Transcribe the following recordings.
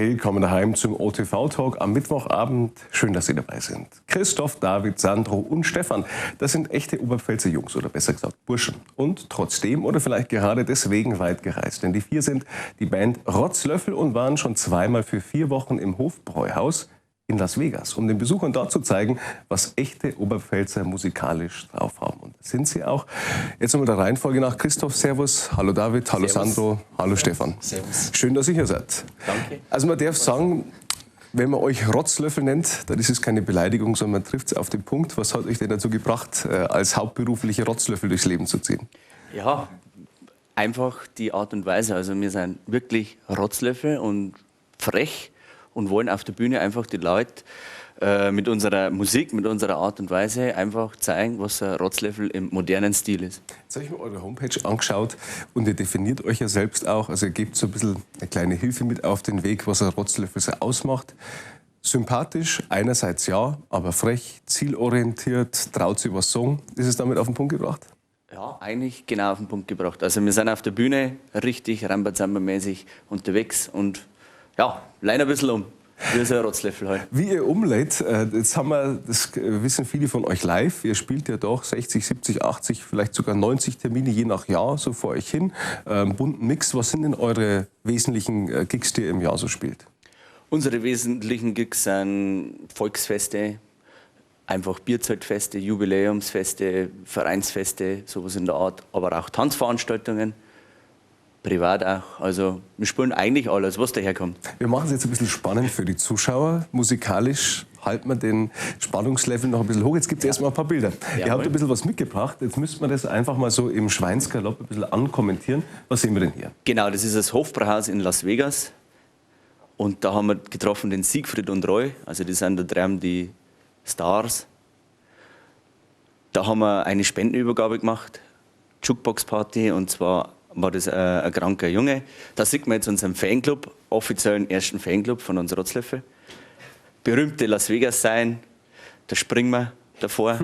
Willkommen daheim zum OTV-Talk am Mittwochabend. Schön, dass Sie dabei sind. Christoph, David, Sandro und Stefan, das sind echte Oberpfälzer Jungs oder besser gesagt Burschen. Und trotzdem oder vielleicht gerade deswegen weit gereist. Denn die vier sind die Band Rotzlöffel und waren schon zweimal für 4 Wochen im Hofbräuhaus in Las Vegas, um den Besuchern dort zu zeigen, was echte Oberpfälzer musikalisch drauf haben. Und das sind sie auch. Jetzt nochmal der Reihenfolge nach. Christoph, servus. Hallo David, hallo Servus. Sandro, hallo Stefan. Servus. Schön, dass ihr hier seid. Danke. Also man darf sagen, wenn man euch Rotzlöffel nennt, dann ist es keine Beleidigung, sondern man trifft es auf den Punkt. Was hat euch denn dazu gebracht, als hauptberufliche Rotzlöffel durchs Leben zu ziehen? Ja, einfach die Art und Weise. Also wir sind wirklich Rotzlöffel und frech und wollen auf der Bühne einfach die Leute mit unserer Musik, mit unserer Art und Weise einfach zeigen, was ein Rotzlöffel im modernen Stil ist. Jetzt habe ich mir eure Homepage angeschaut und ihr definiert euch ja selbst auch, also ihr gebt so ein bisschen eine kleine Hilfe mit auf den Weg, was ein Rotzlöffel so ausmacht. Sympathisch, einerseits ja, aber frech, zielorientiert, traut sich was sagen. Ist es damit auf den Punkt gebracht? Ja, eigentlich genau auf den Punkt gebracht. Also wir sind auf der Bühne richtig Rambazamba-mäßig unterwegs und ja, lein ein bisschen um. Wie so ein Rotzlöffel halt. Wie ihr umlädt, jetzt haben wir, das wissen viele von euch live, ihr spielt ja doch 60, 70, 80, vielleicht sogar 90 Termine je nach Jahr so vor euch hin. Bunten Mix, was sind denn eure wesentlichen Gigs, die ihr im Jahr so spielt? Unsere wesentlichen Gigs sind Volksfeste, einfach Bierzeltfeste, Jubiläumsfeste, Vereinsfeste, sowas in der Art, aber auch Tanzveranstaltungen. Privat auch. Also wir spielen eigentlich alles, was daherkommt. Wir machen es jetzt ein bisschen spannend für die Zuschauer. Musikalisch halten wir den Spannungslevel noch ein bisschen hoch. Jetzt gibt's erstmal ein paar Bilder. Jawohl. Ihr habt ein bisschen was mitgebracht. Jetzt müssten wir das einfach mal so im Schweinsgalopp ein bisschen ankommentieren. Was sehen wir denn hier? Genau, das ist das Hofbräuhaus in Las Vegas. Und da haben wir getroffen den Siegfried und Roy. Also die sind da drüben die Stars. Da haben wir eine Spendenübergabe gemacht, Jukebox-Party, und zwar war das ein kranker Junge. Da sieht man jetzt unseren Fanclub, offiziellen ersten Fanclub von uns Rotzlöffel. Berühmte Las Vegas sein, da springen wir davor.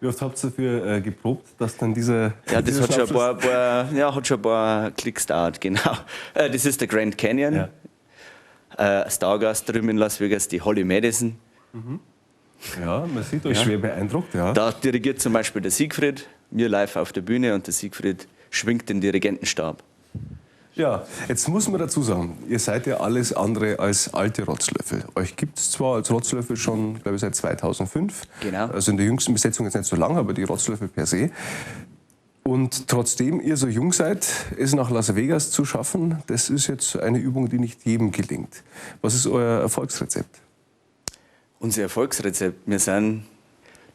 Wie oft habt ihr dafür geprobt, dass dann dieser Ja, das dieser hat schon ein Schnappschuss paar, ja, hat schon ein paar Klicks gedauert, genau. Das ist der Grand Canyon. Ja. Stargast drüben in Las Vegas, die Holly Madison. Mhm. Ja, man sieht euch Ja. schwer beeindruckt. Ja. Da dirigiert zum Beispiel der Siegfried, mir live auf der Bühne, und der Siegfried schwingt den Dirigentenstab. Ja, jetzt muss man dazu sagen, ihr seid ja alles andere als alte Rotzlöffel. Euch gibt's zwar als Rotzlöffel schon, glaub ich, seit 2005. Genau. Also in der jüngsten Besetzung jetzt nicht so lange, aber die Rotzlöffel per se. Und trotzdem ihr so jung seid, es nach Las Vegas zu schaffen, das ist jetzt eine Übung, die nicht jedem gelingt. Was ist euer Erfolgsrezept? Unser Erfolgsrezept? Wir sind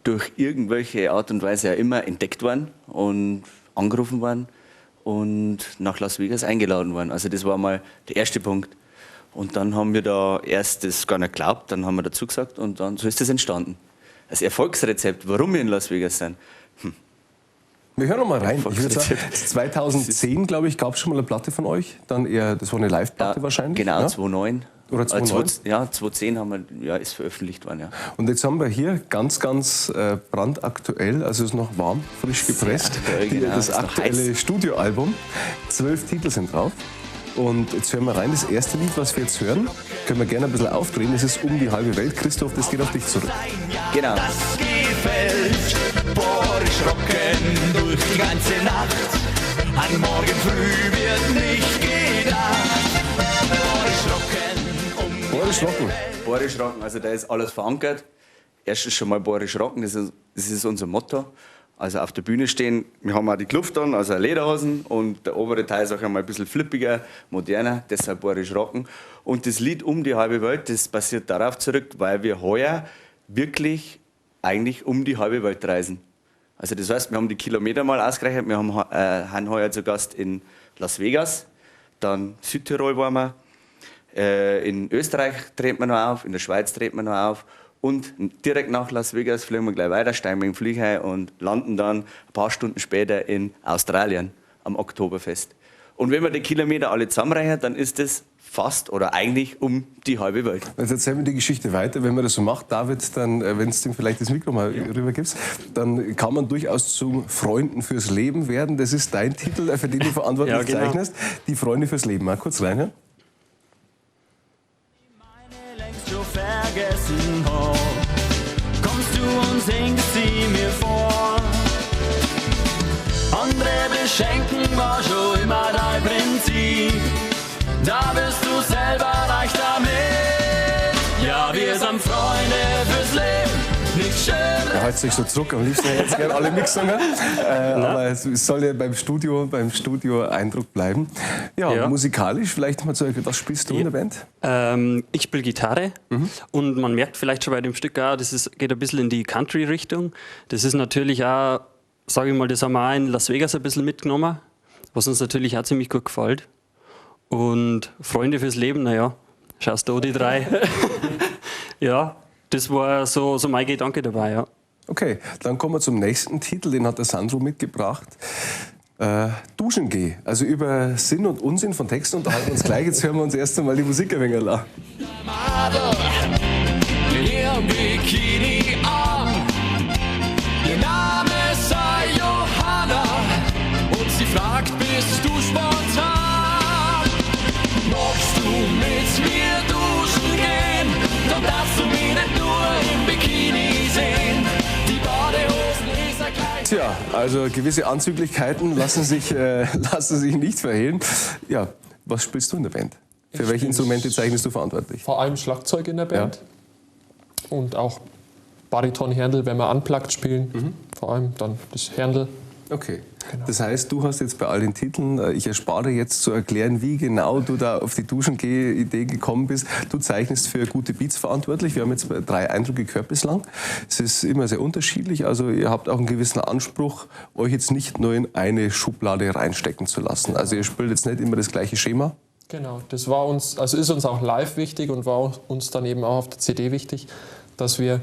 durch irgendwelche Art und Weise ja immer entdeckt worden und angerufen worden und nach Las Vegas eingeladen worden. Also das war mal der erste Punkt. Und dann haben wir da erst das gar nicht geglaubt, dann haben wir dazu gesagt und dann so ist das entstanden. Das Erfolgsrezept, warum wir in Las Vegas sind. Wir hören noch mal rein. Ich würde sagen, Erfolgsrezept. 2010, glaube ich, gab's schon mal eine Platte von euch. Dann eher, das war eine Live-Platte Ja, wahrscheinlich, genau, ne? 2009. Oder 2009? Ja, 2010 haben wir, ja, ist veröffentlicht worden, ja. Und jetzt haben wir hier ganz, ganz brandaktuell, also es ist noch warm, frisch gepresst, Sehr aktuell, hier genau, das ist noch aktuelle heiß. Studioalbum. 12 Titel sind drauf. Und jetzt hören wir rein, das erste Lied, was wir jetzt hören, können wir gerne ein bisschen aufdrehen. Das ist Um die halbe Welt. Christoph, das geht auf dich zurück. Genau. Das gefällt, Boris rocken durch die ganze Nacht. An morgen früh wird nicht gedacht. Boris rocken um die Boris rocken. Boris rocken, also da ist alles verankert. Erstens schon mal Boris rocken, das ist unser Motto. Also auf der Bühne stehen, wir haben auch die Kluft an, also Lederhosen, und der obere Teil ist auch einmal ein bisschen flippiger, moderner, deshalb Boris rocken. Und das Lied Um die halbe Welt, das basiert darauf zurück, weil wir heuer wirklich eigentlich um die halbe Welt reisen. Also das heißt, wir haben die Kilometer mal ausgerechnet, wir haben heuer zu Gast in Las Vegas, dann Südtirol waren wir, in Österreich treten wir noch auf, in der Schweiz treten wir noch auf. Und direkt nach Las Vegas fliegen wir gleich weiter, steigen wir in den Flieger und landen dann ein paar Stunden später in Australien am Oktoberfest. Und wenn wir die Kilometer alle zusammenrechnen, dann ist das fast oder eigentlich um die halbe Welt. Jetzt erzählen wir die Geschichte weiter. Wenn man das so macht, David, dann, wenn du ihm vielleicht das Mikro mal rübergibst, dann kann man durchaus zu Freunden fürs Leben werden. Das ist dein Titel, für den du verantwortlich Ja, genau. zeichnest. Die Freunde fürs Leben. Mal kurz reinhören. vergessen hab, kommst du und singst sie mir vor. Andere beschenken war schon immer dein Prinzip, da bist du selber reich damit. Ja, wir sind Freunde fürs Leben. Er hält sich so zurück, am liebsten hätte ich gerne alle mitgesungen. Aber es soll ja beim Studio Eindruck bleiben. Ja, ja, musikalisch vielleicht mal zu, was spielst du in der Band? Ich spiele Gitarre und man merkt vielleicht schon bei dem Stück auch, das ist, geht ein bisschen in die Country-Richtung. Das ist natürlich auch, sage ich mal, das haben wir auch in Las Vegas ein bisschen mitgenommen, was uns natürlich auch ziemlich gut gefällt. Und Freunde fürs Leben, naja, schaust du die drei. Ja. Das war so mein Gedanke dabei, ja. Okay, dann kommen wir zum nächsten Titel, den hat der Sandro mitgebracht. Duschen geh. Also über Sinn und Unsinn von Texten unterhalten wir uns gleich. Jetzt hören wir uns erst einmal die Musik ein wenig an. Ihr Bikini an, ihr Name sei Johanna und sie fragt, bist du spontan? Magst du mit mir duschen gehen? Dann darfst du mich nicht nur im Bikini sehen. Die Badehosen ist ja gleich. Tja, also gewisse Anzüglichkeiten lassen sich nicht verhehlen. Ja, was spielst du in der Band? Für welche Instrumente zeichnest du verantwortlich? Vor allem Schlagzeug in der Band. Ja. Und auch Bariton-Händel, wenn wir unplugged spielen. Vor allem dann das Händel. Okay. Genau. Das heißt, du hast jetzt bei all den Titeln, ich erspare jetzt zu erklären, wie genau du da auf die Duschen-Geh-Idee gekommen bist. Du zeichnest für gute Beats verantwortlich. Wir haben jetzt 3 Eindrücke gehört bislang. Es ist immer sehr unterschiedlich. Also ihr habt auch einen gewissen Anspruch, euch jetzt nicht nur in eine Schublade reinstecken zu lassen. Also ihr spielt jetzt nicht immer das gleiche Schema. Genau, das war uns, also ist uns auch live wichtig und war uns dann eben auch auf der CD wichtig, dass wir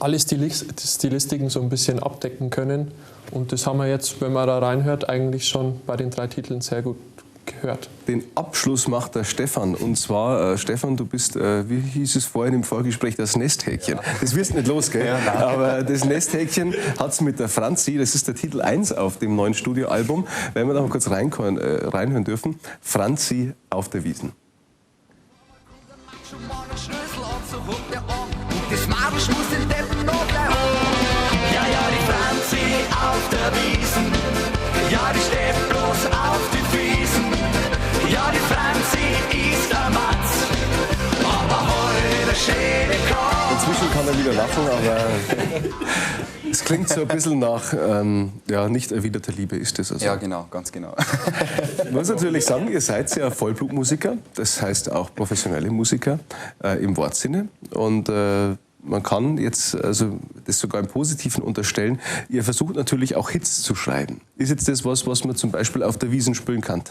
alle Stilistiken so ein bisschen abdecken können. Und das haben wir jetzt, wenn man da reinhört, eigentlich schon bei den 3 Titeln sehr gut gehört. Den Abschluss macht der Stefan. Und zwar, Stefan, du bist, wie hieß es vorhin im Vorgespräch, das Nesthäkchen. Ja. Das wirst du nicht los, gell? Ja, aber das Nesthäkchen hat's mit der Franzi, das ist der Titel 1 auf dem neuen Studioalbum. Wenn wir da mal kurz reinhören dürfen. Franzi auf der Wiesn. Das Madel schmust den Deppen noch gleich hoch. Ja, ja, die Franzi auf der Wiesn. Ja, die steht bloß auf die Füßen. Ja, die Franzi ist der Matz. Aber heute der schöne Kopf. Inzwischen kann er wieder lachen, aber es klingt so ein bisschen nach ja, nicht erwiderter Liebe ist das also. Ja, genau, ganz genau. Ich muss natürlich sagen, ihr seid ja Vollblutmusiker, das heißt auch professionelle Musiker im Wortsinne. Und man kann jetzt also das sogar im Positiven unterstellen, ihr versucht natürlich auch Hits zu schreiben. Ist jetzt das was man zum Beispiel auf der Wiesn spielen kann?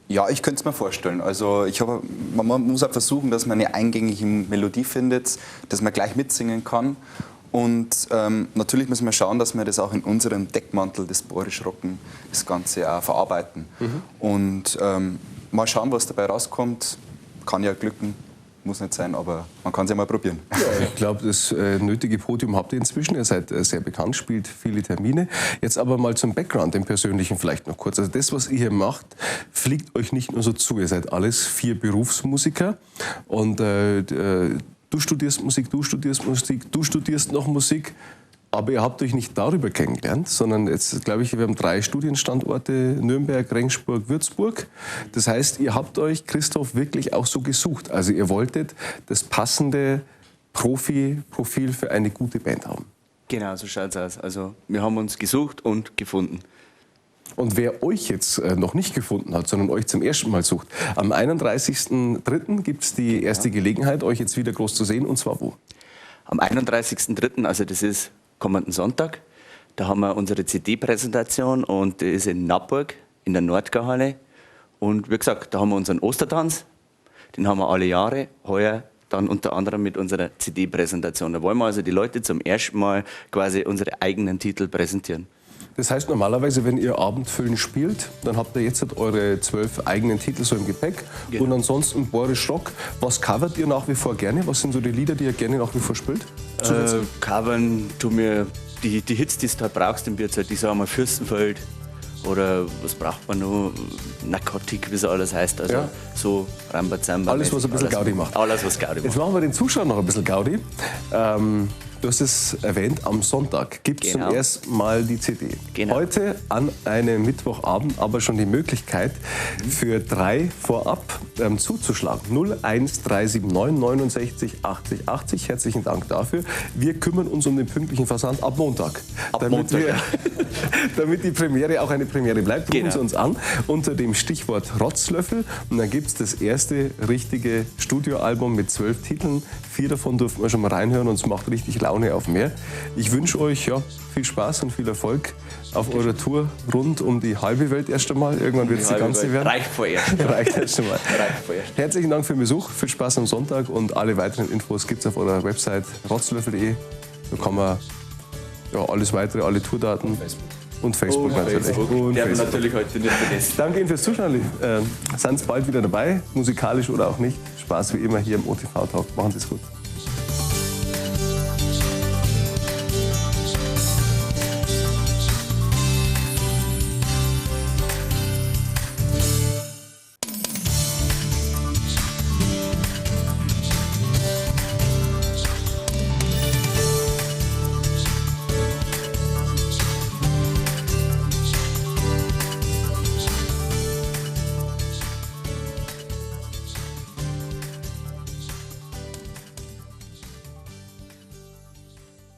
Ja, ich könnte es mir vorstellen. Also man muss auch versuchen, dass man eine eingängige Melodie findet, dass man gleich mitsingen kann. Und natürlich müssen wir schauen, dass wir das auch in unserem Deckmantel des Boarisch Rocken das Ganze auch verarbeiten. Und mal schauen, was dabei rauskommt. Kann ja glücken, muss nicht sein, aber man kann es ja mal probieren. Ja, ich glaube, das nötige Podium habt ihr inzwischen. Ihr seid sehr bekannt, spielt viele Termine. Jetzt aber mal zum Background, dem persönlichen vielleicht noch kurz. Also das, was ihr hier macht, fliegt euch nicht nur so zu. Ihr seid alles 4 Berufsmusiker und du studierst Musik, du studierst Musik, du studierst noch Musik. Aber ihr habt euch nicht darüber kennengelernt, sondern jetzt, glaube ich, wir haben 3 Studienstandorte, Nürnberg, Regensburg, Würzburg. Das heißt, ihr habt euch, Christoph, wirklich auch so gesucht. Also ihr wolltet das passende Profi-Profil für eine gute Band haben. Genau, so schaut's aus. Also wir haben uns gesucht und gefunden. Und wer euch jetzt noch nicht gefunden hat, sondern euch zum ersten Mal sucht, am 31.03. gibt's die erste Gelegenheit, euch jetzt wieder groß zu sehen. Und zwar wo? Am 31.03., also das ist kommenden Sonntag, da haben wir unsere CD-Präsentation und die ist in Nabburg in der Nordgauhalle. Und wie gesagt, da haben wir unseren Ostertanz, den haben wir alle Jahre, heuer dann unter anderem mit unserer CD-Präsentation. Da wollen wir also die Leute zum ersten Mal quasi unsere eigenen Titel präsentieren. Das heißt normalerweise, wenn ihr Abendfüllen spielt, dann habt ihr jetzt halt eure 12 eigenen Titel so im Gepäck. Genau. Und ansonsten Boarisch Rock. Was covert ihr nach wie vor gerne? Was sind so die Lieder, die ihr gerne nach wie vor spielt? Covern tun wir die Hits, die du halt brauchst im Bierzelt. Ich sag mal Fürstenfeld Oder was braucht man noch? Narkotik, wie es alles heißt. Also Ja. so Rambazamba. Alles, was ein bisschen Gaudi macht. Alles, was Gaudi Jetzt macht. machen wir den Zuschauern noch ein bisschen Gaudi. Du hast es erwähnt, am Sonntag gibt es Genau. zum ersten Mal die CD. Genau. Heute an einem Mittwochabend aber schon die Möglichkeit, für 3 vorab zuzuschlagen. 01379 69 80 80. Herzlichen Dank dafür. Wir kümmern uns um den pünktlichen Versand ab Montag. Ab damit Montag, wir, ja. damit die Premiere auch eine Premiere bleibt, rufen Genau. Sie uns an unter dem Stichwort Rotzlöffel. Und dann gibt es das erste richtige Studioalbum mit 12 Titeln. 4 davon durften wir schon mal reinhören und es macht richtig Laune auf mehr. Ich wünsche euch ja, viel Spaß und viel Erfolg auf eurer Tour rund um die halbe Welt erst einmal. Irgendwann wird es die halbe ganze Welt. werden. Reicht vorerst. Reicht erst einmal. Reicht vorerst. Herzlichen Dank für den Besuch. Viel Spaß am Sonntag und alle weiteren Infos gibt es auf eurer Website rotzlöffel.de. Da kann man ja, alles weitere, alle Tourdaten. Und Facebook natürlich. Facebook. Und Darf man Facebook. natürlich heute nicht vergessen. Danke Ihnen fürs Zuschauen. Seien Sie bald wieder dabei, musikalisch oder auch nicht. Spaß wie immer hier im OTV Talk. Machen Sie es gut.